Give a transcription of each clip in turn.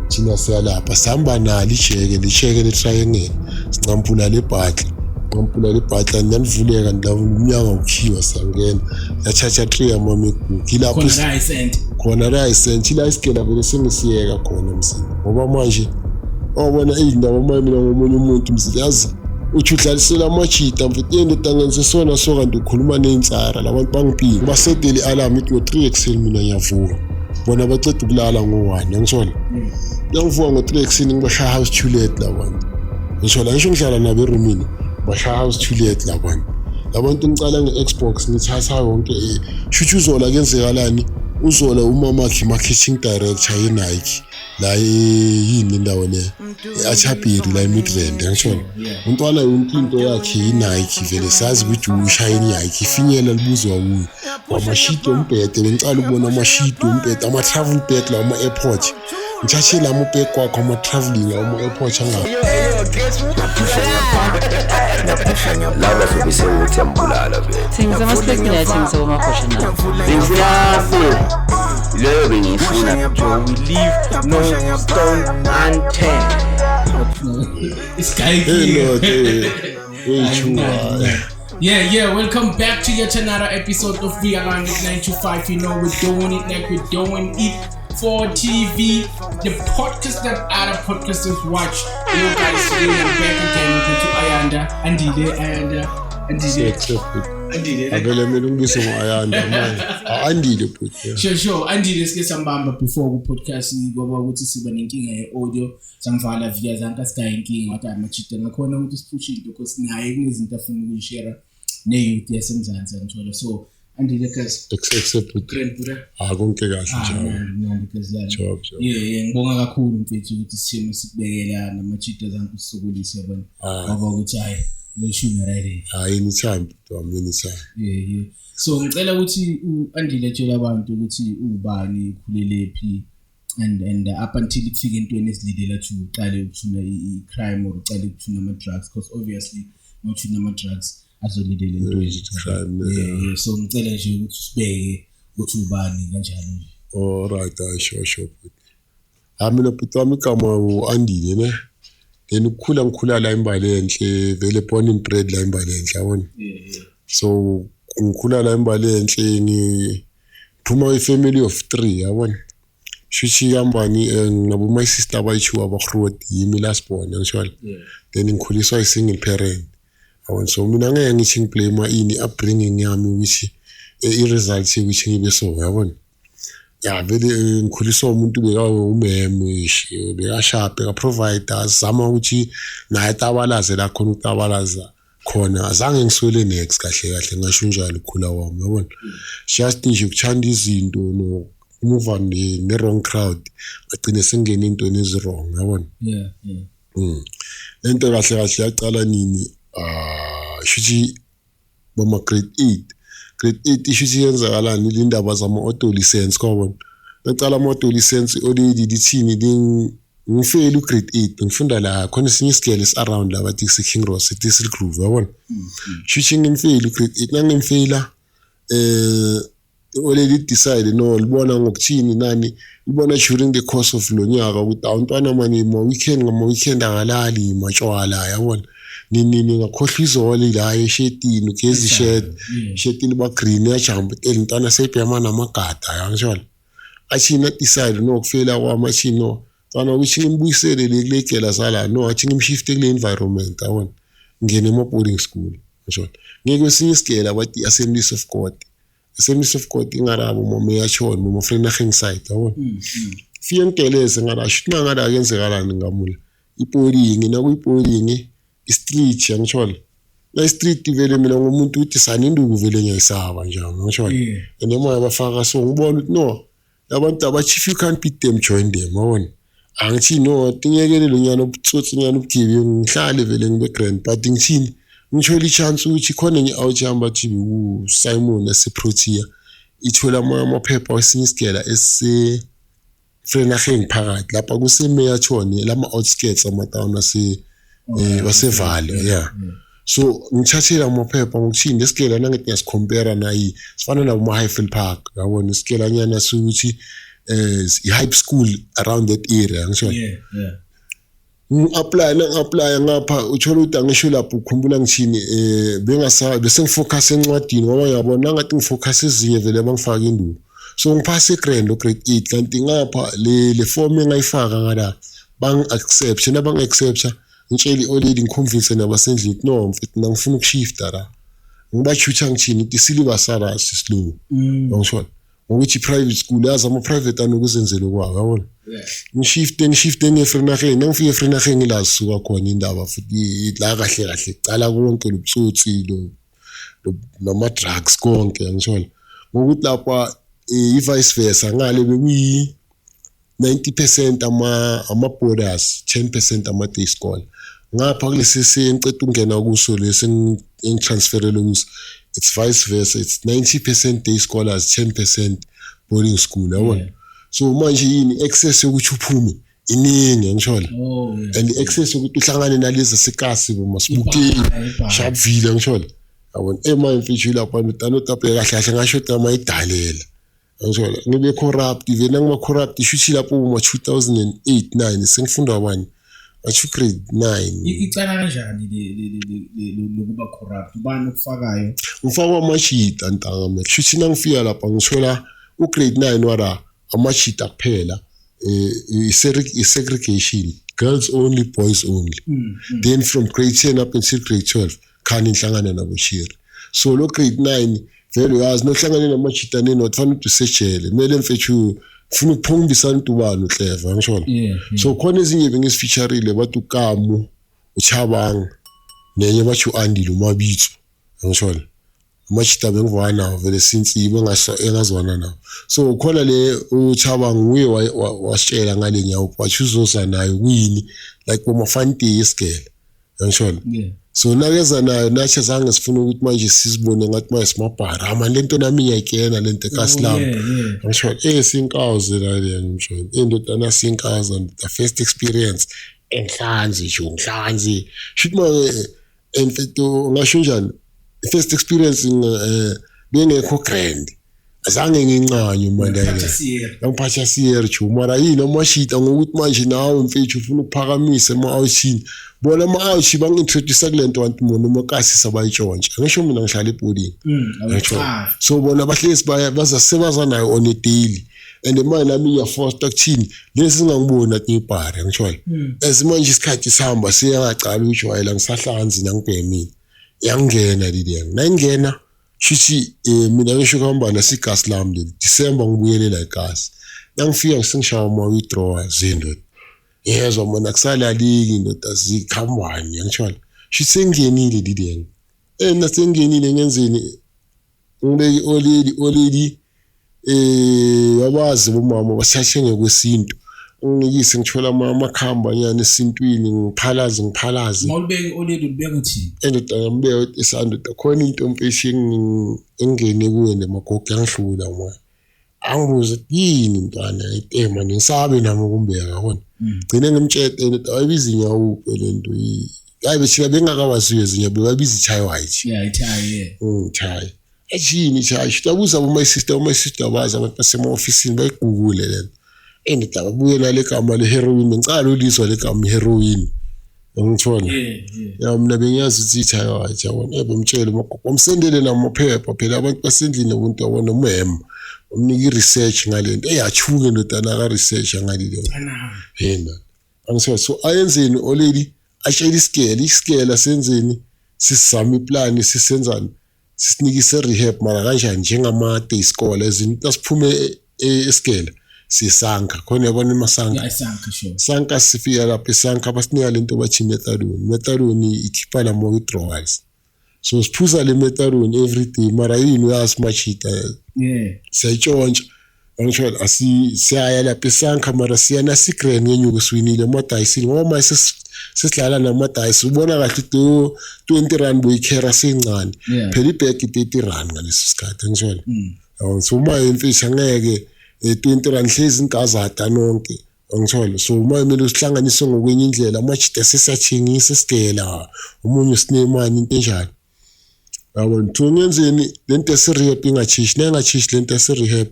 Thina siyalapha, sihamba nalo ijeke, lisheke le-triangle, sincampula le bhatla, ncampula le bhatla, nalivuleka umnyango ukhiwa, siyangena, yathatha 3 ama-MacBook ilapho. Khona la isent. Khona la isent, ila isigela vele sengisiyeka khona mzini, ngoba manje awubona iy'ndaba manje mina ngomunye umuntu mzini, yazi uthi udlalisela amajita mfethu, indoda ngenze sona so, kanti ukhuluma ney'nsara. Labantu bangipile, basetele i-alarm ithi ngo-3 ekuseni mina ngiyavuka, bona baceda ukulala ngo-1, angithola ngiyavuka ngo-3 ekuseni, ngibashaya house toilet labantu, ngisho la, ngisho ngihlala nabo erumini, bashaya house toilet labantu. Labantu ngicala nge-Xbox, ngithatha yonke, shuthi uZola kuyenzekalani, uZola umamakhe marketing director ye-Nike la yini indawo le, i-Atterbury la eMidrand, angishona umntwana yonke into yakhe i-Nike, vele sazi ukuthi ushaya i-Nike, ifinyela libuzwa kuyo, wamashidi ombhede, bengicala ukubona amashidi ombhede, ama-travel bag lawa ama-airport, ngithathe lami ubag kwakho ama-traveling ama-airport anga. Laba zobe sewuthi yambulala vele. Thengisa ama-snack, mina yathengisa komakhosha nawo. Bengifuna leyo, bengiyifuna. Joe, we leave no stone unturned. It's guy. Hey Lord, hey, hey Chua. Yeah, welcome back to yet another episode of We Are Aligned 925. You know, we're doing it like we're doing it for TV, the podcast that other podcasters watch. You know, guys, today we're back again with Ayanda, Andile, Ayanda, Andile, Andile. Avele kumele ungibise ngo-Ayanda manje, a-Andile bhuti, yeah. Sure, Andile sike sambamba before ku-podcast, kwaba ukuthi siba nenkinga ye-audio, samvala via zanka sigaya inkinga, wathi amajita ngakhona ukuthi siphushe into because naye kunezinto afuna ukuyishare ne-youth yaseMzansi, angithola. So Andile guys, Except bhuti. Grand Buddha. Ah, konke kahle Ah, njalo. mnandi kazi yami. Job, job. Yeah, ngibonga kakhulu mfethu ukuthi sitheme sikubekela namajita zanke usisokolise, yabona. Ah. Ngoba ukuthi hayi ngoshumi right. Hayi, anytime bhuti wami, anytime. Yeah. So ngicela ukuthi u-Andile tshela abantu ukuthi ubani, ukhulelephi and up until kufike entweni ezilidela to uqale ukuthuna i-crime or uqale ukuthuna ama-drugs, because obviously ngothuna ama-drugs azolidela entweni. Crime, yeah. Yeah. So ngicela nje ukuthi usibeke ukuthi ubani kanjalo nje. Alright, hayi, sure bhuti. Ha, mina bhuti wami igama u-Andile ne. Then ukukhula ngikhula la eMbalenhle, vele born and bred la eMbalenhle, yabona. Yeah. So ngikhula la eMbalenhle, ngiphuma i-family of 3, yabona. Shuthi kambani, nabo my sister abayi-2 abagrowth, yimi last born, angishona. Then ngikhuliswa i-single parent. Yabona, so mina ngeke ngithi ngiblame ini upbringing yami ukuthi i-results ukuthi ngibe so, yabona. Ya vele, ngikhuliswa umuntu beka umeme, bekasharp, beka-provide, azama ukuthi naye atabalaze la khona ukutabalaza khona, azange ngiswele nex kahle kahle, ngasho njalo ukukhula kwami, yabona. Just nje ukuthanda izinto no move ne wrong crowd, ngagcine sengene entweni ezi-wrong, yabona. Yeah. Lento kahle kahle yaqala nini? Ah, shuthi bama grade 8. Grade 8 ishuthi yenzakalani le ndaba zama adolescence, kwabona. Ngaqala ama adolescence already lithini ngifeyile u-grade 8, ngifunda la khona esinye isigele esi around la bathi kuse King Ross, eThistle Grove, yabona. Shuthi ngimfeyile u-grade 8, nangimfeyila already decide no libona ngokuthini nani, libona during the course of lo nyaka ukuthi awuntwana mani ma weekend, ngama weekend akalali, matshwala, yabona, nini nini, ngakhohlwa izolo la eshetini, ugeza ishet, ishetini ba green, yajump intwana seyibhema namagada, yangishona. Athina decide no kufela kwami, athi no ntwana ukuthi ngimbuyisele le kule gela sala, no athi ngimshifte kule environment, yabona, ngene ema boarding school, ngishona ngeke kwesinye isigela bathi Assemblies of God. Assemblies of God ingarabo mama yachona mama friend side, yabona. Fike ngigeleze ngala, shuthi mangala kuyenzekalani, ngamula ipolingi, nakuyipolingi i-street, yangithola la i-street vele mina ngumuntu ukuthi saninduku vele ngiyayisaba njalo, ngithola. And emoya bafaka, so ngibona ukuthi no labantu abathi if you can't beat them, join them, yabona. Angithi no tinyekele lo nyana ubutsotsi nyana ubugebengu, ngihlale vele ngibe grand, but ngithini, ngithole i-chance ukuthi khona enye out yami bathi u-Simon yaseProtea, ithola amaphepha wesinye isigela ese Vereeniging phakathi lapha kuseMeyerton, lama outskirts amatown ase waseVaal, yeah. So ngithathela amaphepha ngokuthini lesigela, nangithi ngiyasicompare nayi sifana nabo ma Highfield Park, yabona, isigela nyana sukuthi i-high school around that area, ngisho. Ngi-apply, nangi-apply ngapha, uthola ukuthi angisho lapho, ukhumbula ngithini, bengasa bese ngifocus encwadini, ngoba ngiyabona nangathi ngifocus ezinye vele bangifaka induku. So ngiphase grand grade 8, kanti ngapha le form engayifaka ngala bang-accept, nabang-accept ngitshela i-olady, ngiconvince nabasendlini, no mfethu, ngifuna ukushifta la, ngibachucha ngithini, ukuthi isyllabus sala sislow, ngisho ngokuthi i-private school, yazi ama-private anokuzenzela okwabo, yabona. Ngishifte nge-Vereeniging. Nangifika e-Vereeniging, ila zisuka khona indaba futhi la, kahle kahle kucala konke lobutsotsi lo nama-drugs konke, ngithola ngokuthi lapha i-vice versa, ngale bekuyi 90% ama-boarders, 10% ama-day scholar. Ngapha kulesi sengiceda ukungena kuso, lesi engitransferele kuso, it's vice versa, it's 90% day scholars, 10% boarding school, yabona. So manje yini, access yokuthi uphume iningi, ngithola. And i-access yokuthi uhlangane nalezi sekasi bomasibukeni, Ibhayi. Sharpeville, ngithola, yabona. Manje mfethu, lapha notanotape kahle kahle ngasho ukuthi amayidalela, ngithola, ngibe corrupt vele. Nangima corrupt, shuthi lapho kuma 2008 9 sengifunda bani, ngasho grade 9. Icala kanjani lokuba corrupt? Ubani okufakayo? Ngifakwa amashita, ntanga mina. Shuthi nangifika lapha ngithola ugrade 9 wara amashita kuphela, i-segregation, girls only, boys only. Then from grade 10 up until grade 12 khani inhlangana naboshiri. So lo grade 9 vele uyazi nohlangane namashita nenot, fanele ukuthi usejele, kumele mfethu ufuna ukuphumbisana ukuthi ubani uhleva, ngishona. So khona ezinye bengizifeaturile, bathi uKamu, uChabang, nenye bathi u-Andile, uMabitso, ngishona. Amashita bengivana nawo vele since yibo engazwana nawo. So khona le uChabang nguye wasitshela ngale nyawo, wathi uzoza nayo kuyini, like boma-fun day esigele, ngishona. So nakeza nayo, nathi azange sifune ukuthi manje sizibone ngathi manje simabhara ama lento, nami ngiyayikena lento ekasilam. Ngisho sinkawuze la le, ngisho indodana sinkawuza, the first experience enhlanzi nje, ngihlanzi shuthi manje mfethu, ngasho njani, first experience bengekho grand, azange ngincanye manje. Phatha Sierra. Ngiphatha Sierra chu, mara yini, amashita ngokuthi manje nawe mfethu ufuna ukuphakamisa ema-ouchini, bona ama-ouchi bangi-introduce kule nto, kanti bona umakasi sabayitshontsha, ngisho mina ngihlala ebhodini. Ngisho. Awuchazi. So bona bahlezi baya baza sebaza nayo on a daily, and manje nami ngiyaforce ukuthini, lesi singangiboni athi ngibhare, ngisho. As manje isikhathi sihamba, siyangacala ukujwayela, ngisahlanzi nangibhemile, yangena leli, nayingena shuthi mina ngisho kuhamba nasigasi lami leli December, ngibuyele la egasi, nangifika sengishaya ama withdrawal zindoda, yezwa mina kusalaliki ndoda, zikhambani, ngishona, shuthi sengingenile leli, nasengingenile ngenzeni, ngibeke olady, olady yabazi bomama basithathe ngokwesintu, unginikise, ngithola amakhamba nyana esintwini, ngiphalaze ngiphalaze. Mawulibeka olady, ulibeka uthini? Endoda ngambeka isandoda, khona into mfethu engene kuwe nemagogo, yangihlula moya, angibuze yini mntwana, man, ngisabe nami ukumbeka, yabona. Gcine ngimtshele endoda, wayibiza inyawupe lento, hayi bethina bengakawaziyo ezinye, bebabiza i-chai white. Yeah, ithayi, yeah. Chai ethini, chai shit, abuza my sister, my sister bazi, abantu basema-ofisini bayigugule lento, endoda babuye nale gama le-heroin, ngicala ulizwa le gama i-heroin, ngithola. Ya, mina bengiyazi ukuthi i-chai white, yabona. Bemtshela umagogo, wamsendele namaphepha phela, abantu basendlini nomuntu, yabona, umema wamnika i-research ngale nto, eyathuke ndodana ka-research ngalile. Ana. Yena angisho, so ayenzeni olady, atshela isigele, isigela senzeni, sisizama iplani, sisenzani, sisinikise rehab, mara kanjani, njengama-day scholar, ezinto asiphume esigele sisanka khona, yabona, emasanka. Yeah, isanka, sure. Sanka, sifika lapho esanka, basinika lento bathi methadone. Methadone ikhipha lama withdrawals, so siphuza le methadone every day, mara yini, uyazi machita, siyayitshontsha, angisho, asi siyaya lapha esanka, mara siya nasigran ngenyuku, siwinile amadayisini, ngoba manje sesidlala namadayisi, ubona kahle ukuthi leyo 20 rand boyikhera sencane. Phela ibhegi i-30 rand ngaleso sikhathi, angisho. Yabona, so uma imfisha ngeke 20 rand hlezi ingazada nonke, angithola. So uma kumele usihlanganise ngokwenye indlela, amajida sesiyathengisa esigela, omunye usinemani, into enjalo, yabona. So ngenzeni, lento yase-rehab ingachishi, nayingachishi lento yase-rehab.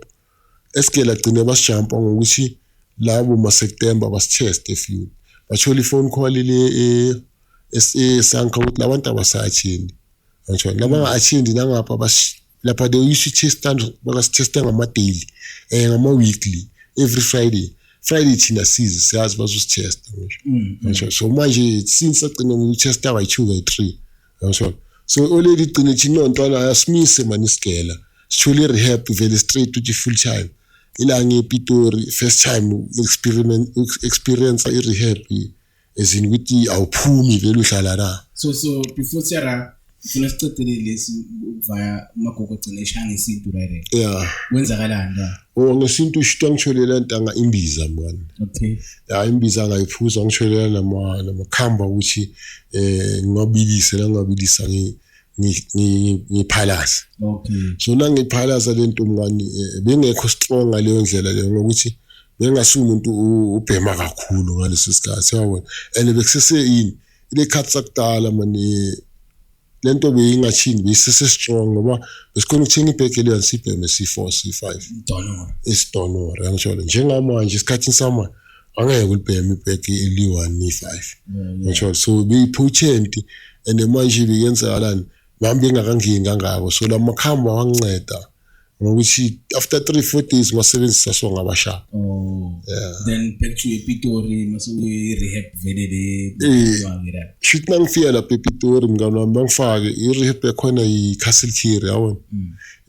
Esigela gcine basijampa ngokuthi labo ma-September basitheste futhi. Bathola i-phone call le eSANCA ukuthi labantu abasa-attend. Angithola labanga-attend nangapha lapha they used to test, bakasithesta ngama-daily, ngama-weekly, every Friday. Friday thina size siyazi bazosithesta ngisho. Ngisho so manje since agcina ngokuthesta kayi-2 kayi-3. Ngisho so already gcine thina nontwana ayasimise mani isigela. Sithole i-rehab vele straight uthi full time. Ilanga ePitori first time experience i-rehab ezini ukuthi awuphumi vele uhlala la. So before Sarah ufuna sicedele lesi via uMagogo gcina eshaya ngesintu right. Yeah. Kwenzakalani la? Oh ngesintu ushitwa ngitholela ntanga imbiza mngani. Okay. Ya imbiza ngayiphuza ngitholela namakhamba ukuthi ngingabilise la ngabilisa ngiphalaza. Okay. So nangiphalaza lento mngani bengekho strong ngaleyo ndlela leyo ngokuthi bengasumuntu ubhema kakhulu ngaleso sikhathi yabona. And bekusese yini ile khathi sakudala mani lento beyingachini beyisese strong ngoba besikhona ukuthenga ibheke leyo sibheme C4 C5 Donor. Isidonor angisho njengamanje isikhathini samanje angeke ulibheme ibheke eli-1 ne-5 ngisho so beyi-potent and manje beyenzakalani nami bengakangeni kangako so la makhamba wanginceda ngokuthi after 3-4 days ngasebenzisa so ngabasha. Oh yeah. Then back to ePitori mase rehab vele le. Shit nangifika lapha ePitori mngani wami bangifake i-rehab yakhona i-Castle Care yabona.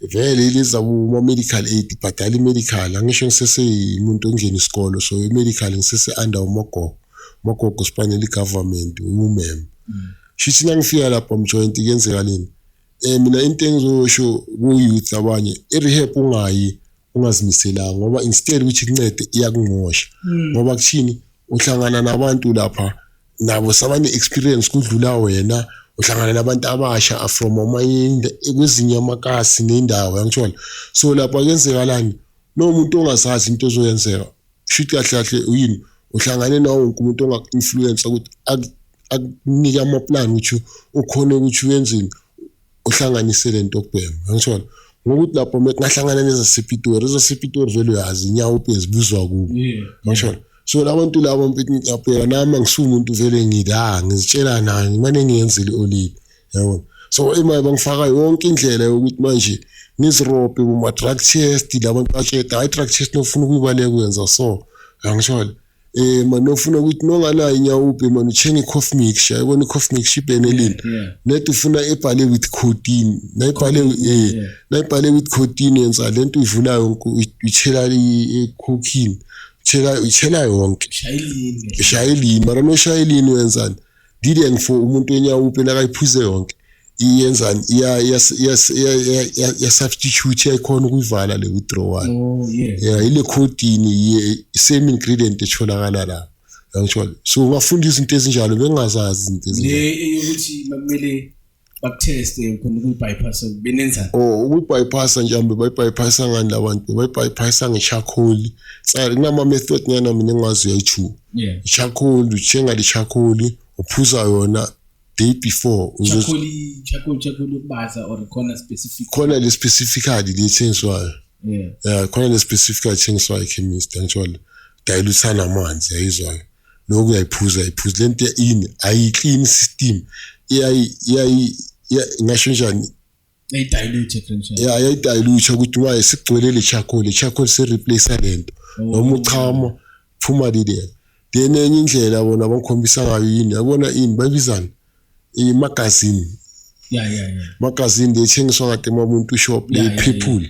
Vele iliza kuma medical aid ibhadala i-medical angisho ngisese umuntu ongena isikolo so i-medical ngisese under uMagogo. Magogo sipanele i-government umem. Shithi nangifika lapha mjoint kuyenzekaleni? Mina into engizosho ku-youth abanye i-rehab ungayi ungazimiselanga ngoba instead ukuthi kuncede iyakunqosha ngoba kuthini uhlangana nabantu lapha nabo sabane experience kudlula wena uhlangana nabantu abasha from amanye kwezinye amakasi nendawo yangithola so lapha kuyenzekalani no umuntu ongazazi into ozoyenzeka shuthi kahle kahle uyini uhlangane nawo wonke umuntu ongaku-influence ukuthi akunike ama-plan ukuthi ukhone ukuthi uyenzeni uhlanganise lento okubhema angithola ngokuthi lapho ngahlangana nezasePitori ezasePitori vele uyazi inyawo ubhezibuzwa kubo angithola so labantu labo mfethu ngiyabheka nami angisumuntu vele ngila ngizitshela nani manje ngiyenzile olive yabona so imali bangifaka yonke indlela yokuthi manje ngizirobhe kuma drug test labantu batshela hayi drug test nofuna ukuyibaleka uyenza so angithola man ufuna ukuthi nonganayo inyawupe man uthenga i-coffee mixture yabona i-coffee mixture ibenelini net ufuna ebhale with codeine nayibhale nayibhale with codeine yenza lento uyivula yonke uyithela i-cocaine uyithela yonke shayelini mara noshayelini wenzani dideng for umuntu wenyawupe nakayiphuze yonke iyenzani iya substitute yayikhona ukuyivala le withdrawal. Yeah ile codeine same ingredient etholakala la ngithola so ungafunda izinto ezinjalo bengazazi izinto ezinjalo le ukuthi kumele bakuteste khona ukuyibypass benenzani. Oh ukuyibypass nje ambe bayibypassa ngani labantu bayibypassa ngecharcoal tsari kunama method nyana mina engazi uyayi2 charcoal uthenga le charcoal uphuza yona day before charcoal ukubaza or khona specific khona le specifically lethengiswayo yeah khona le specifically ethengiswayo chemist ngithola dilute namanzi ayizwayo lokhu uyayiphuza iphuza lento ini ayi clean system iyayi ngasho njani ayidilute yeah ayidilute ukuthi manje sigcwele le charcoal se replace lento noma uchama phuma lile then enye indlela bona bangikhombisa ngayo yini yabona ini babizana i-magazine yeah magazine lethengiswa kade emamuntu shop le people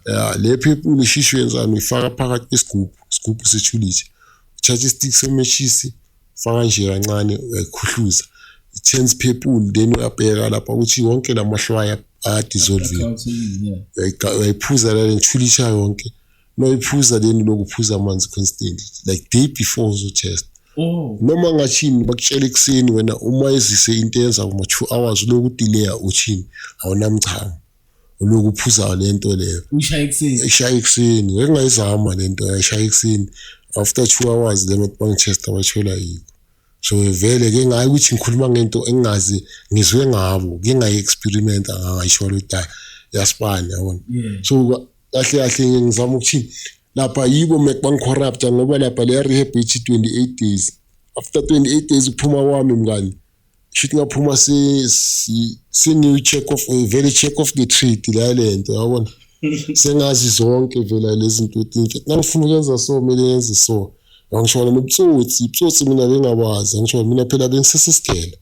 yeah le people ishisho yenzani uyifaka phakathi kwesigubhu sethulithe uthatha istick semeshisi faka nje kancane uyakhuhluza it turns purple then uyabheka lapha ukuthi wonke lamahlwaya ayadissolve uyayiphuza la ngithulisha yonke noyiphuza then lokuphuza amanzi constantly like day before uzotest. Oh noma ngachini bakutshela ekseni wena uma ezise into eyenza kuma 2 hours lokhu delay uthini awunamchamo lokhu uphuza lento leyo ushaya ekseni ngeke lento ayishaya ekseni after 2 hours le bangitesta bathola yikho so vele ke ngayi ukuthi ngikhuluma ngento engingazi ngizwe ngabo ke ngayi experiment angayisho ukuthi yasipana yabona so Kahle kahle ngizama ukuthini lapha, yibo mek bangicorrupta ngoba lapha leya rehab ithi 28 days. After 28 days ukuphuma kwami, mngani, shuthi ngaphuma se-new check of vele check of the trade la, lento yabona, sengazi zonke vela lezi zinto etinhle. Nangifuna ukwenza so, kumele ngenze so. Angishona nobutsotsi, ubutsotsi mina bengabazi. Angishona mina phela bengisesesigela,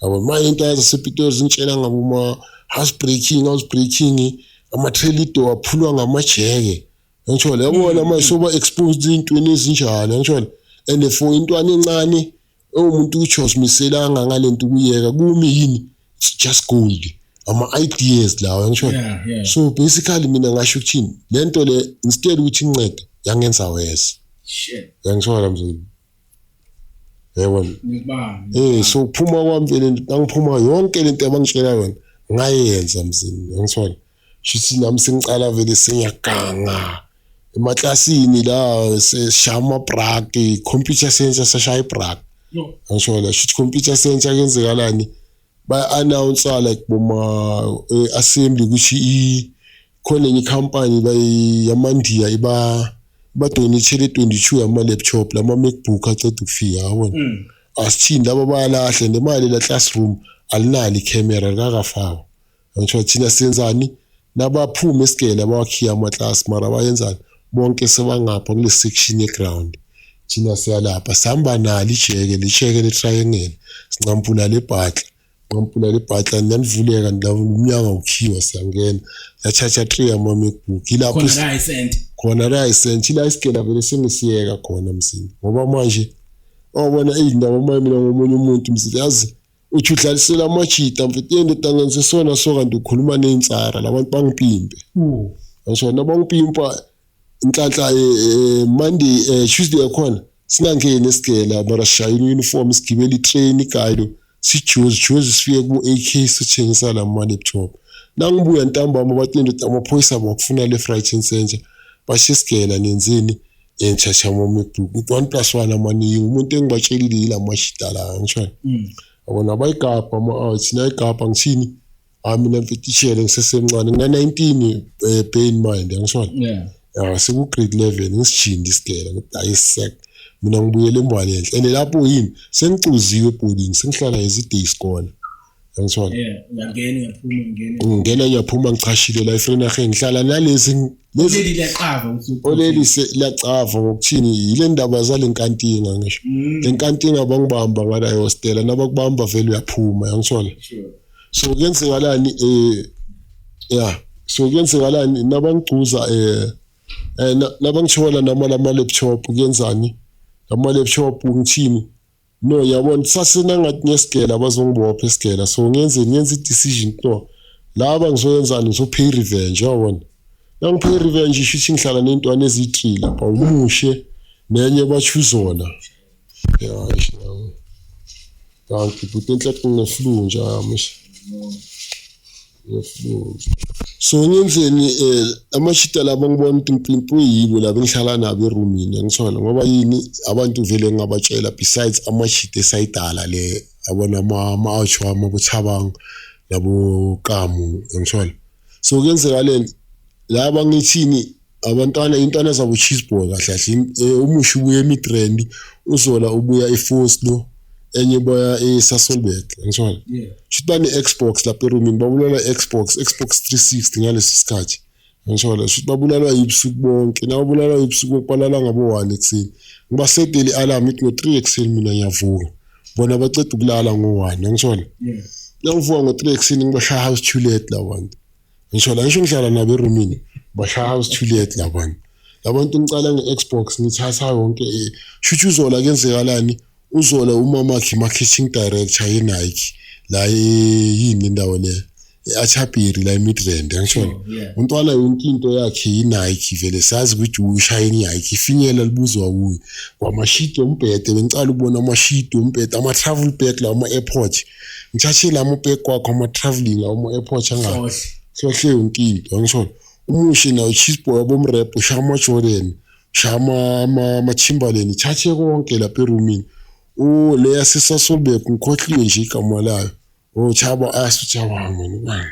yabo. Manje into yazasePitori zingitshela ngaboma house breaking, house breaking, ama-trailer aphulwa ngamajeke. Angishona, yabona, manje soba exposed ey'ntweni ezinjalo, angishona. And for intwana encane ewumuntu ukuthi awuzimiselanga ngalento ukuyeka kumi yini, it's just gold, ama-ideas lawo, angishona. So basically mina ngasho ukuthini, lento le instead ukuthi incede yangenza worse. Shit. Yangithola mzini, yabona. Ngikubamba. So kuphuma kwami vele, ngiphuma yonke lento abangitshela yona ngayenza mzini, yangithola. Shuthi nami sengicala vele sengiyaganga emaklasini la, seshaya ama-brak, computer center, sashaya ibrak. Yo. Angisho shuthi computer center kuyenzekalani, baya-announce like boma assembly ukuthi khona enye ikhampani yamandiya iba badonethele 22 yama-laptop lama-MacBook aceda ukufika, yabona. Asithini, laba bayalahle nemali la, classroom alinalo ikhemera, likakafakwa. Angisho thina senzani, nabaphuma esigele abawakhiya amaklasi, mara bayenzani, bonke sebangapha kule section ye-ground, thina siyalapha, sihamba nalo ijeke, lejeke le-triangle, sincampula lebhatla, ncampula lebhatla, nalivuleka umnyango, ukhiwa, siyangena, yathatha 3 ama-MacBook ilapho. Khona la isent. Khona la isent, ila isigela vele sengisiyeka khona mzini, ngoba manje awubona iy'ndaba manje mina ngomunye umuntu mzini, yazi uthi udlalisela amajita mfethu, yendoda ngenze sona so, kanti ukhuluma ney'nsara labantu bangipimpe. Angisho nabangipimpa inhlanhla, Monday, Tuesday yakhona singangeni esigela, mara sishaya uniform, sigibele itrain igayilo, sijuze juze, sifike ku-AK, sithengisa la ma-laptop. Nangibuya ntambama bathi indoda amaphoyisa bakufuna left, right and center, basho isigela nenzeni, ngithatha ama-MacBook 1 plus 1 amaningi. Umuntu engibatshelile yila mashita la, ngisho yabona, bayigabha ama-out, nayigabha ngithini, hayi mina mfethu ishele ngisesemncane, ngina-19, bear in mind, angishona. Ya, seku-grade 11, ngisijinde isigela, ngithi hayi sek, mina ngibuyele eMbalenhle, and lapho yini, sengicuziwe eboarding, sengihlala as i-day scholar, angithola. Yeah, uyangena uyaphuma, ungena. Ngingena ngiyaphuma, ngichashile la eVereeniging, ngihlala nalezi lezi. Leli liyaqava usuku. Oleli liyacava ngokuthini, yile ndaba zale nkantinga, ngisho le nkantinga bangibamba ngala ehostela, nabakubamba vele uyaphuma, yangithola. So kuyenzekalani, yeah, so kuyenzekalani, nabangigcuza nabangithola nama lama laptop, kuyenzani lama laptop, ngithini, no, yabona, sase nangathi ngesigela bazongibopha esigela. So ngiyenzeni, ngenza i-decision, no, laba ngizoyenzani, ngizopay revenge, yabona. Nangipay revenge, isho ukuthi ngihlala ney'ntwana eziyi-three lapha, umushe nenye bathuzona, ya eish, yabo. Dankie bhuti, enhle ngine-flu nje amisha, ngine-flu. So ngenzeni, amashita laba ngibona ukuthi ngipimpiwe yibo laba engihlala nabo erumini, ngithola, ngoba yini, abantu vele ngingabatshela besides amashita esayidala le, yabona, ama-ouch wami, aboThabang naboKamu, ngithola. So kuyenzekaleni laba, ngithini, abantwana, intwana zabo cheese boy kahle kahle, umusha ubuya eMidrand, uZola ubuya eFoslo, enye boya eSasolburg, ngithola. Shuthi bane-Xbox lapha erumini, babulala Xbox, Xbox 360 ngaleso sikhathi, ngithola. Shuthi babulalwa yibusuku bonke, nababulalwa yibusuku bonke, balala ngabo-1 ekuseni. Ngibasetele i-alarm, ithi ngo-3 ekuseni mina ngiyavuka, bona baceda ukulala ngo-1, ngithola. Nangivuka ngo-3 ekuseni, ngibashaya house toilet la bantu, ngisho la, ngisho ngihlala nabo erumini, bashaya house toilet la bantu. Labantu ngicala nge-Xbox, ngithatha yonke, shuthi uZola kuyenzekalani, uZola umamakhe marketing director ye-Nike la yini indawo le, e-Atterbury la eMidrand, angishona. Umntwana yonke into yakhe yi-Nike vele, sazi ukuthi ushaya i-Nike, ifinyela libuzwa kuye kwamashidi ombhede, bengicala ukubona amashidi ombhede, ama-travel bag lawa, ama-airport, ngithathe la ama-bag kwakho, ama-travelling lawa, ama-airport anga Hlohle. Hlohle yonke into, angishona. Umushe nawo cheese boy abomrap, ushaya ama-Jordan, ushaya ama-Timberland, thathe konke lapha erumini. O le yaseSasolburg, ngikhohliwe nje igama layo, oh Thabo, asi Thabang, mina ubani.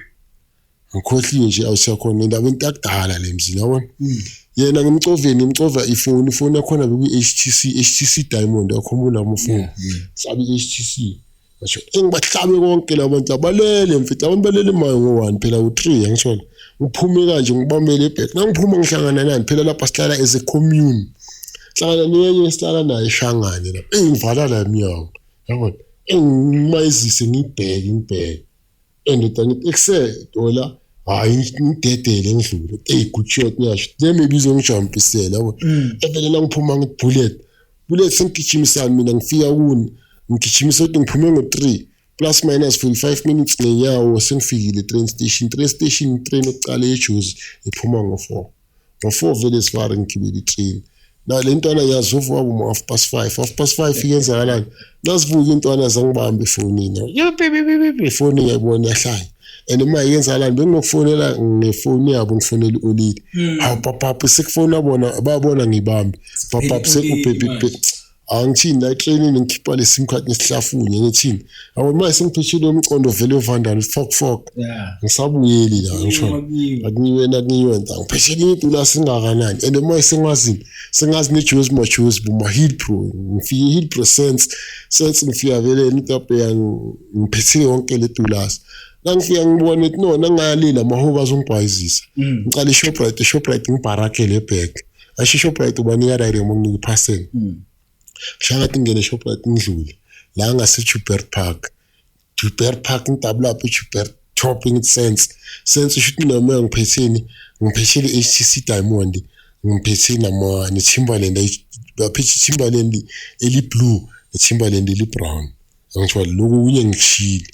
Ngikhohliwe nje awusiyakhona indaba into yakudala le mzini yabona. Yena ngimcoveni ngimcova ifoni, ifoni yakhona bekuyi-HTC, HTC Diamond yakhumbula amafoni. Hlabe i-HTC. Ngisho engibahlabe konke labo bantu abalele mfethu, abantu balele mayo ngo-1 phela u-3 angishona. Ngiphume kanje ngibambele ebhek. Nangiphuma ngihlangana nani phela lapha sihlala as a commune. Hlangana nenye esihlala naye eShangane lapha. Engivala la emnyango. Yabona? Engimayizise ngibheke ngibheke. Endoda ngithi ekuse dola hayi ngidedele ngidlule. Hey good shot ngiyasho. Le maybe izongijumpisela yabo. Evele nangiphuma ngithi bullet. Bullet sengigijimisana mina ngifika kuni. Ngigijimisa ukuthi ngiphume ngo-3 plus minus 45 minutes ngenyawo sengifikile train station. Train station train yokuqala eJozi iphuma ngo-4. Ngo-4 vele sifare ngigibele i-train. Na le ntwana yazovuka kuma 5:30. 5:30 iyenzakalani? Nazivuka intwana zangibamba efonini. Yo baby baby ifoni ngiyayibona iyahlanya. And uma yenzakalani benginokufonela ngefoni yabo ngifonela u-Olile. Hawu papapa sekufona bona babona ngibambe. Papapa sekubhebhe. Angithini la etrainini ngikhipha le sim card ngisihlafunye ngithini. Yabo manje sengipheshile umcondo vele ovandana fok fok. Yeah. Ngisabuyeli la ngisho. Akuyiwe nakuyiwe nta. Ngipheshele into la singakanani. And manje sengazi sengazi nejuice ma juice buma heel pro. Ngifike heel pro sense sense ngifika vele into yangiphethile yonke le dollars. Nangifika ngibona ukuthi no nangalila amahoba azongibhayizisa. Ngicala iShoprite, iShoprite ngibharake le bag. Asho iShoprite ubanika direct uma nginika iparcel. Shakathi ngene eShoprite ngidlule la ngase Joubert Park. Joubert Park ngidabula lapho eJoubert top ngithi sense. Sense usho ukuthi noma ngiphetheni ngiphethele HTC Diamond ngiphethe nama neTimberland baphethe iTimberland eli blue neTimberland eli brown. Ngisho lokhu kunye ngishilo.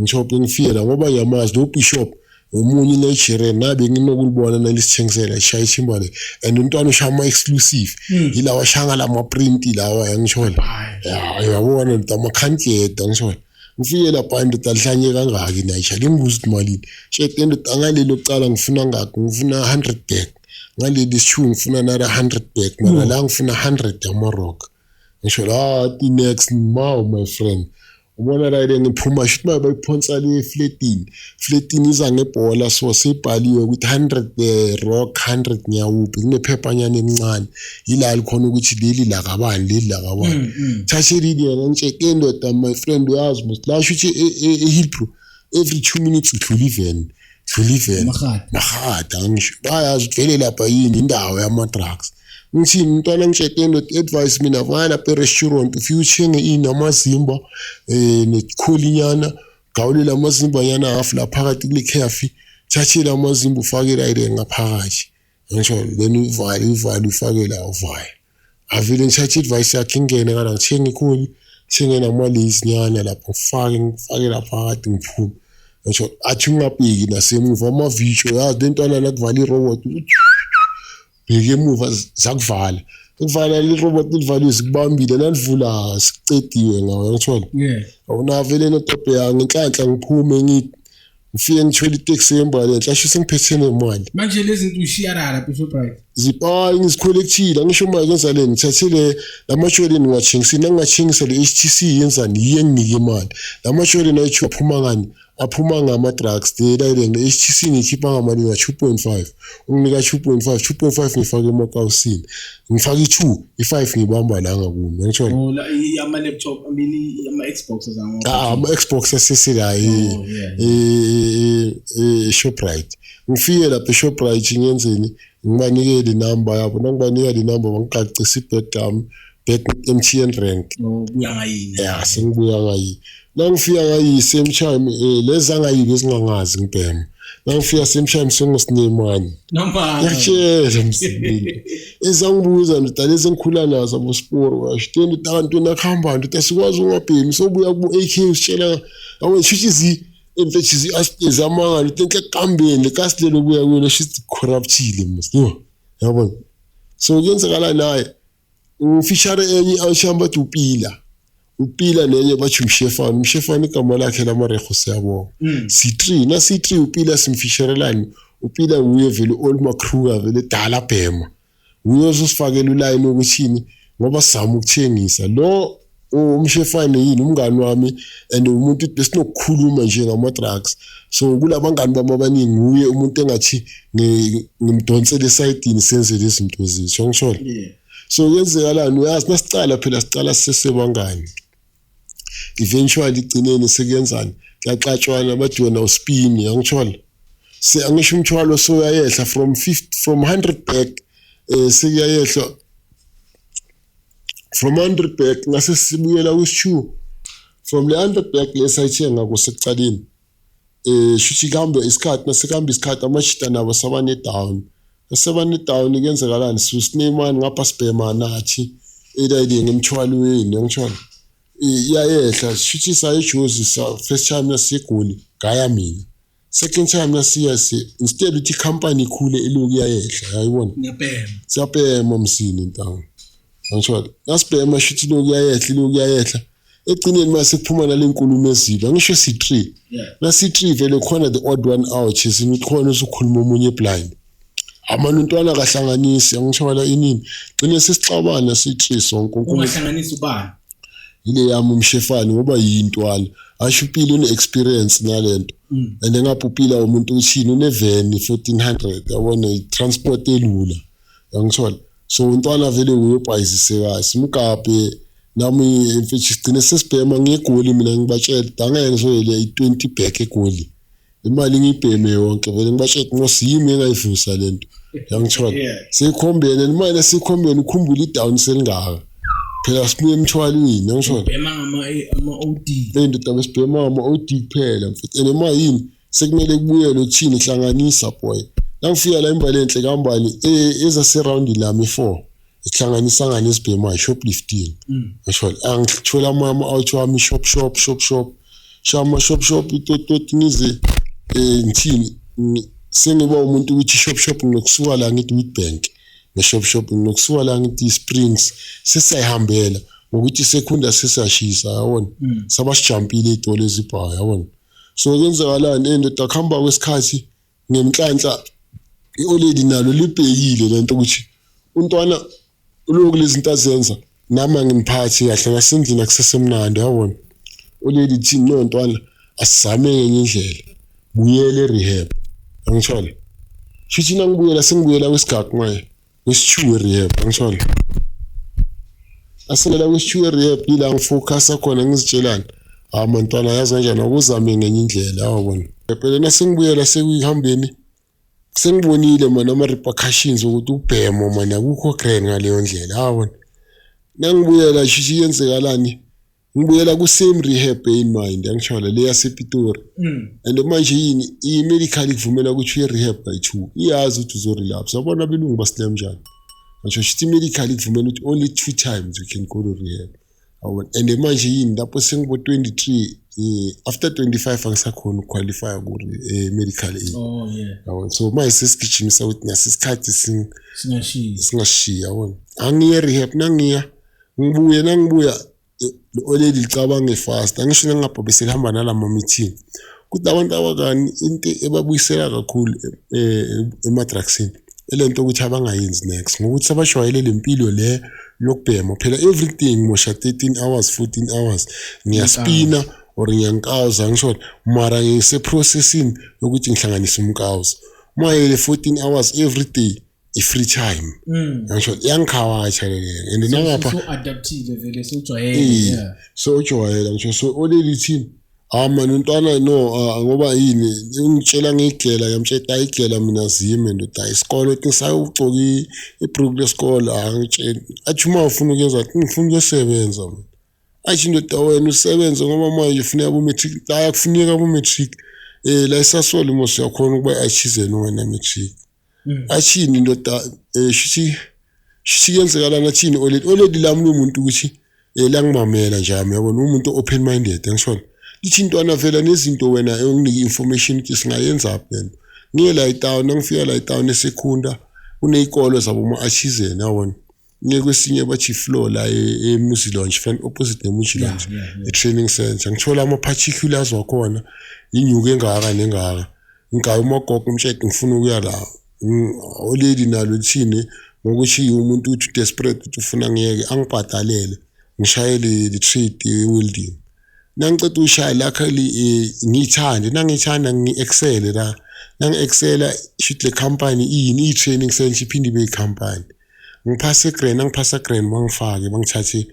Ngisho ngifike la ngoba ngiyamazi lo bishop omunye Nigerian nabe nginokulibona nalisithengisela ishaya iTimberland and umntwana ushaya ama exclusive yilawa ashaya lama print lawa yangishola. Ya uyabona nto amakhantyeda ngishola. Ngifike lapha indoda lihlanye kangaki nayisha limbuza ukuthi malini. Shit indoda ngalelo kucala ngifuna ngaki ngifuna 100 bag. Ngaleli shu ngifuna nara 100 bag mara la ngifuna 100 yama rock. Ngisho la ti next mau my friend. Ubona la ile ngiphuma shuthi manje bayiphonsa le flatini. Flatini iza ngebhola so sibhaliwe ukuthi 100 rock 100 nyawuphi kunephepanyana emincane. Yila likhona ukuthi leli la kabani leli la kabani. Thathelile yena ngitsheke indoda my friend uyazi mos la shuthi eHillbrow every 2 minutes udlula even. Dlula even. Mahada ngisho bayazi ukuthi vele lapha yini indawo yama drugs. Ngithi umntwana ngitsheke indoda advice mina vaya lapha e-restaurant ufike uthenge ini amazimba nekholinyana gawulela amazimba nyana half la phakathi kule cafe thathela amazimba ufake la ile ngaphakathi ngisho then uvale uvale ufake la uvale avele ngithathe advice yakhe ingene kana ngithenge ikholi ngithenge namalays nyana lapho ngifake ngifake la phakathi ngiphume ngisho athi ungabheki nasemuva amavisho yazi le ntwana nakuvala irobot bheke emuva zakuvala ukuvala le robot livaliwe sikubambile nalivula sicediwe ngawo ngithola. Awuna vele notop yangi inhlanhla ngiphume ngifike ngithwele itaxi embali enhla asho sengiphethe nemali. Manje lezi zinto ushiya la lapha eShoprite. Zipayi ngizicollectile ngisho manje ngenza le ngithathile lamashweleni ngiwathengisile nangingathengisa le HTC yenzani yiye nginike imali. Lamashweleni ayithi aphuma ngani aphuma ngama drugs le le HTC ngikhipha ngamali nga 2.5 unginika 2.5 2.5 ngifake emakawusini ngifaka i2 i5 ngibamba la ngakumi ngithola. Oh la ama laptop I mean ama Xbox azango. Ama Xbox asesila e Shoprite. Ngifike lapha eShoprite ngiyenzeni ngibanikele inamba yabo nangibanika le number bangicacisa ibag yami back MTN rank. Ubuya ngayini? Yeah sengibuya ngayini. Nangifika ngayi same time lezi angayibi ezingangazi ngibhema. Nangifika same time sengosinemani. Namba. Ngiyakutshela msibili. Ezangibuza ndoda lezi engikhula nazo abosporo washo ndoda kanti wena kuhamba ndoda sikwazi ungabhemi sobuya ku AK usitshela yabo shuthi emfethu ezamanga ndoda enhle kambeni lekasi lelo buya kuyona shuthi corruptile mos. Yabona. So kuyenzakala naye ngifishare enye awushamba bathi upila. Upila nenye bathi umshefana, umshefana igama lakhe lamareho siyabonga. C3 na C3 upila simfisherelani upila nguye vele Olma Kruger vele dala bhema. Uye uzosifakela uline ukuthini ngoba sizama ukuthengisa lo Umshefane yini umngani wami and umuntu besinokukhuluma nje ngama-drugs, so kulabangani bami abaningi nguye umuntu engathi ngimdonsele esayidini senze lezi zinto zethu, angithola. So kwenzekalani, uyazi nasicala phela sicala sisesebangani, eventually igcineni sekuyenzani, kuyaxatshwana, bathi wena uspini, angithola. Se angisho umthwalo soyayehla from 50, from 100 back, sekuyayehla from 100 back, ngase sibuyela kwisi-2 from le 100 back lesayithenga kusekucaleni. Shuthi kuhambe isikhathi, nasekuhamba isikhathi amashita nabo sabane-down, sabane-down. Kuyenzakalani? Sinemani ngapha, sibhema nathi elayini ngemthwalweni, angithola, iyayehla. Shuthi saye eJozi first time nasiyegoli, ngaya mina. Second time nasiya, instead ukuthi ikhampani ikhule, iloku iyayehla, yayibona. Ngiyabhema. Siyabhema msini ntanga, angithola. Nasibhema shuthi iloku iyayehla, iloku iyayehla. Egcineni mase kuphuma nale nkulumo ezibi, angisho si-three. Nasi-three vele khona the odd one out, esini khona usukhuluma omunye blind, amane umntwana akahlanganisi, angithola inini, gcine sesixabana si-three sonke. Ungahlanganisi ubani? Ile yami umshefane, ngoba yintwana, asho upile une-experience nalento and ngapha upila umuntu uthini, uneveni 1400, yabona, i-transport elula, yangithola. So umntwana vele uyobhayizisekayo, simgabhe nami mfethu, sigcine sesibhema ngiyegoli. Mina ngibatshela angeke ngizoyele i-20 back egoli, imali ngiyibheme yonke vele. Ngibatshela ngosiyimi engayivusa lento, yangithola. Seyikhombene imali, esikhombene, ukhumbula i-down selingaka phela, sibuye emthwalweni, yangithola. Bhema ngama-OD. Le ndoda besibhema ama-OD kuphela mfethu, and ema yini sekumele kubuyelwe kuthini, hlanganisa boy. Nangifika la imbalenhle kambani ezaserawundi lami i-four, sihlanganisa ngani esibhemayo, shoplifting, ngisho angithola ama-out wami, shop shop shop shop shama shop shop itototi, ngize ngithini, sengiba umuntu ukuthi shop shop, nginokusuka la ngithi Witbank nge-shop shop, nginokusuka la ngithi Springs, sesiyayihambela ngokuthi sekhunda sesiyashisa, yabona, sabasijampile iy'tolo ezibhayo, yabona. So kwenzakalani, endoda kuhamba kwesikhathi, ngenhlanhla i-oledi nalo libhekile lento ukuthi untwana uloku lezi zinto azenza, nami angimphathi kahle nasendlini, akusesemnandi, yabona. Oledi thini, no ntwana, asizame ngenye indlela, buyele e-rehab, angithola. Shuthi nangibuyela sengibuyela kwesigagu manje kwesi-two e-rehab, angithola. Asengela kwesi-two e-rehab, yila ngifocusa khona, ngizitshelani, hawu mantwana, yazi kanjani, akuzame ngenye indlela, yabona. Phela nasengibuyela sekuyihambeni, sengibonile mana ama-repercussions ukuthi ubhemo mana akukho grand ngaleyo ndlela, yabona. Nangibuyela shishi yenzekalani, ngibuyela ku-same rehab in mind, angithola, le yasePitori. And manje yini, i-medical ikuvumela ukuthi uye rehab by two, iyazi ukuthi uzorelapse, yabona, abelungu basileya njani, ngisho shithi i-medical ikuvumela ukuthi only two times you can go to rehab, yabona. And manje yini, lapho sengibo-23, after 25 angisakhona ukuqualifya ku-medical aid. Oh yeah. Yabona, so manje sesigijimisa ukuthi nasisikhathi Singashiyi. Singashiya, yabona. Angiye rehab, nangiya ngibuye, nangibuya already licabange fast, angisho, nangapha bese lihamba nalama meeting kuthi abantu abakani into ebabuyisela kakhulu ema-drugsini, elento ukuthi abangayenzi next, ngokuthi sebajwayele le mpilo le yokubhema phela everything, mosha 13 hours, 14 hours, ngiyaspina or ngiyankawuza, ngisho, mara ngise-processini yokuthi ngihlanganise umkawuzo maye le 14 hours every day, i-free time, ngisho iyangikhawatsha le, and nangapha So adaptile vele, sewujwayele. So ujwayela, ngisho, so already thini, ah man umntwana no, ngoba yini, ungitshela ngigela, ngiyamtshela ayigela mina zime ndoda, isikole ethi ngisayogcoka ibhruku lesikole, angitsheli, athi uma ufuna ukuyenza, ngifuna ukuyosebenza mina, athi ndoda wena usebenze ngoba manje ufuneka bo-matric la, akufuneka bo-matric la eSasol mos, uyakhona ukuba i-artisan ungena matric. Athini ndoda, shithi shithi kuyenzekalani, athini already already lami lo muntu ukuthi la ngimamela nje ami, yabona, umuntu open minded, angishona, lithi intwana vela nezinto wena onginike information ukuthi singayenza phi lento. Ngiye la etown, angifika la etown eSekhunda kuneyikolo zabo ma-artisan, yabona, ngiye kwesinye bathi floor la eMuzi Lounge, front opposite neMuzi Lounge, e-training center, ngithola ama-particulars wakhona, inyuku engaka nengaka, ngigaye umagogo umtshede, ngifuna ukuya la. Already nalo lithini, ngokuthi umuntu uthi desperate ukuthi ufuna ngiyeke, angibhadalele. Ngishaye le trade ye-welding. Nangiceda uyishaya, luckily ngiyithande, nangiyithanda ngi-excel la, nangi-excela shuthi le company iyini, iyi-training center iphinde ibe yi-company. Ngiphase grand, nangiphasa grand bangifake, bangithathe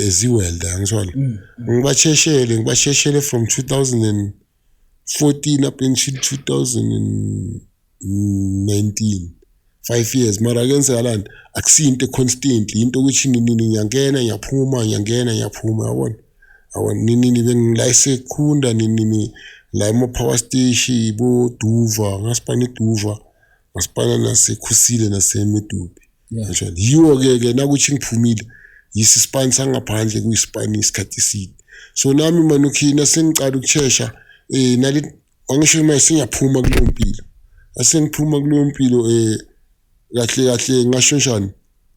as i-welder, ngithola ngibacheshele from 2014 up until 2019, 5 years. Mara kuyenzakalani, akusiyinto e-constantly, into ukuthi nini ngiyangena ngiyaphuma, ngiyangena ngiyaphuma, yabona. Yabona, nini bengila eSekhunda, nini la ema-power station boDuva, ngasipana eDuva, ngasipana naseKhusile naseMedupi. Kanjalo yiwo-ke ke nakuthi ngiphumile yisisipani sangaphandle, kuyisipani isikhathi eside. So nami manukhi nasengicala ukushesha nale angisho manje sengiyaphuma kuleyo mpilo, asengiphuma kuleyo mpilo kahle kahle, ngasho njani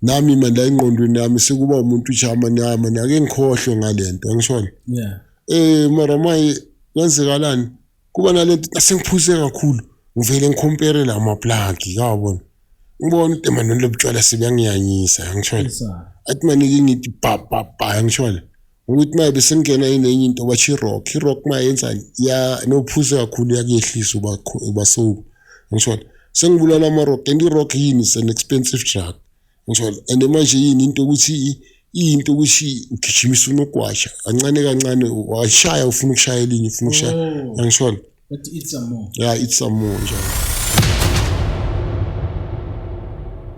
nami manje la engqondweni yami sekuba umuntu uthi amani amani ake ngikhohlwe ngalento, angishona. Mara maye kwenzekalani, kuba nalento asengiphuze kakhulu, ngivele ngi-compare la maplanki, yabona, ngibona ukuthi manje lo butshwala sebuyangiyanyisa, angishona. Athi manike ngithi ba ba ba, angishona, ukuthi maye bese ngingena enenye into bathi i-rock, i-rock maye yenzani ya, nophuze kakhulu iyakuyehlisa, uba sober, angishona. Sengibulala ama-rock and i-rock yini, is an expensive drug, angishona. And manje yini into ukuthi iyinto ukuthi ugijimisa unogwasha kancane kancane, washaya ufuna ukushaya elinye, ufuna ukushaya. Oh. Angishona. But eat some more. Yeah, it's some more njalo.